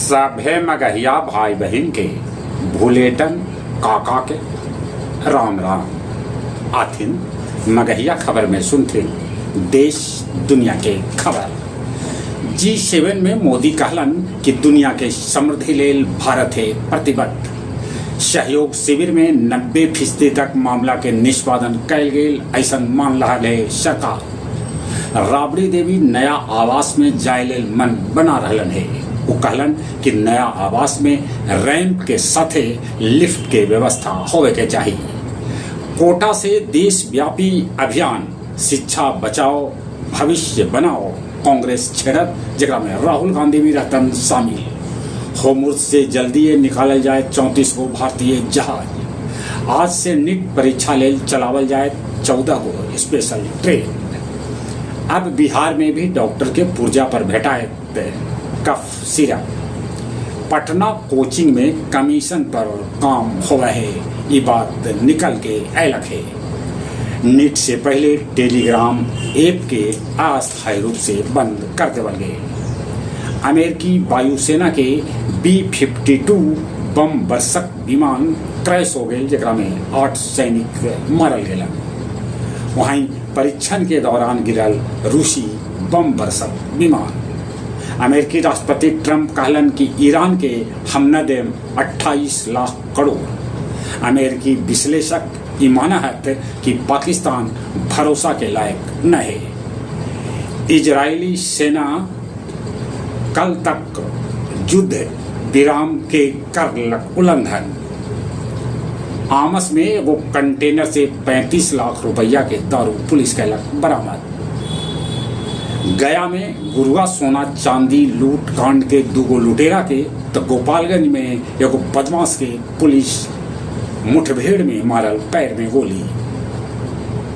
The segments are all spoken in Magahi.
सभे मगहिया भाई बहिन के भुलेटन काका के राम राम। आथिन मगहिया खबर में सुनथिन देश दुनिया के खबर। जी7 में मोदी कहलन कि दुनिया के समृद्धि लेल भारत है प्रतिबद्ध। सहयोग शिविर में 90% तक मामला के निष्पादन कैल गेल, ऐसन मान रहा है सरकार। राबड़ी देवी नया आवास में जाय लेल मन बना रहलन है। वो कहलन कि नया आवास में रैंप के साथे लिफ्ट के व्यवस्था होवे के चाहिए। कोटा से देशव्यापी अभियान शिक्षा बचाओ भविष्य बनाओ कांग्रेस छेड़त, जेकरा में राहुल गांधी भी रहतन शामिल। होर्मुज से जल्दी निकालल जाए 34 गो भारतीय जहाज। आज से नीट परीक्षा लेल चलावल जाए 14 गो स्पेशल ट्रेन। अब बिहार में भी डॉक्टर के पुर्जा पर भेटाए कफ सिरप। पटना कोचिंग में कमीशन पर काम हो है, ये बात निकल के ऐलक है। नीट से पहले टेलीग्राम ऐप के अस्थायी रूप से बंद कर देवल गए। अमेरिकी वायुसेना के बी-52 बम वर्षक विमान क्रैश हो गए, जेकरा में 8 सैनिक मारल गेलन। वहीं परीक्षण के दौरान गिरल रूसी बम वर्षक विमान। अमेरिकी राष्ट्रपति ट्रंप कहलन कि ईरान के हम न देम 28 लाख करोड़। अमेरिकी विश्लेषक ई माना है कि पाकिस्तान भरोसा के लायक न है। इजरायली सेना कल तक युद्ध विराम के कर उल्लंघन। आमस में एगो कंटेनर से 35 लाख रुपया के दारू पुलिस कैलक बरामद। गया में गुरुआ सोना चांदी लूट कांड के दूगो लुटेरा के, तो गोपालगंज में एगो बदमाश के पुलिस मुठभेड़ में मारल पैर में गोली।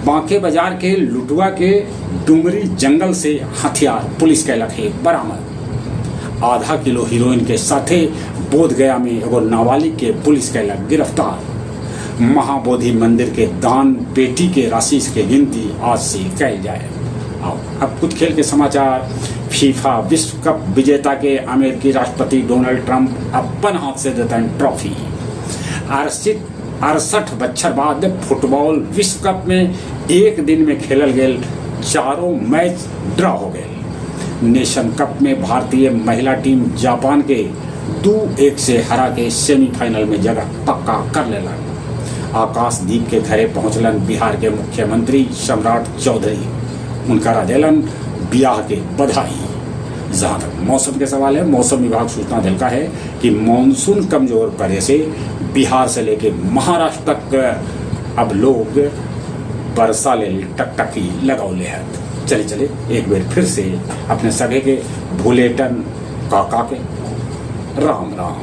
बांके बाजार के लुटुआ के डुमरी जंगल से हथियार पुलिस कैलक है बरामद। आधा किलो हीरोइन के साथे बोध गया में एगो नाबालिग के पुलिस कैलक गिरफ्तार। महाबोधि मंदिर के दान पेटी के राशि के गिनती आज से कैल जाए। आओ, अब कुछ खेल के समाचार। फीफा विश्व कप विजेता के अमेरिकी राष्ट्रपति डोनाल्ड ट्रंप अपन हाथ से देतन ट्रॉफी। 68 बच्छर बाद फुटबॉल विश्व कप में एक दिन में खेलल गेल चारों मैच ड्रॉ हो गए। नेशन कप में भारतीय महिला टीम जापान के 2-1 से हरा के सेमीफाइनल में जगह पक्का कर लेलन। आकाशदीप के घरे पहुंचलन बिहार के मुख्यमंत्री सम्राट चौधरी, उनका देलन ब्याह के बधाई। जहां तक मौसम के सवाल है, मौसम विभाग सूचना दिलका है कि मानसून कमजोर पड़े से बिहार से लेके महाराष्ट्र तक अब लोग वर्षा ले टकटकी लगौले हैं। चले चले, एक बार फिर से अपने सभी के भूलेटन काका के राम राम।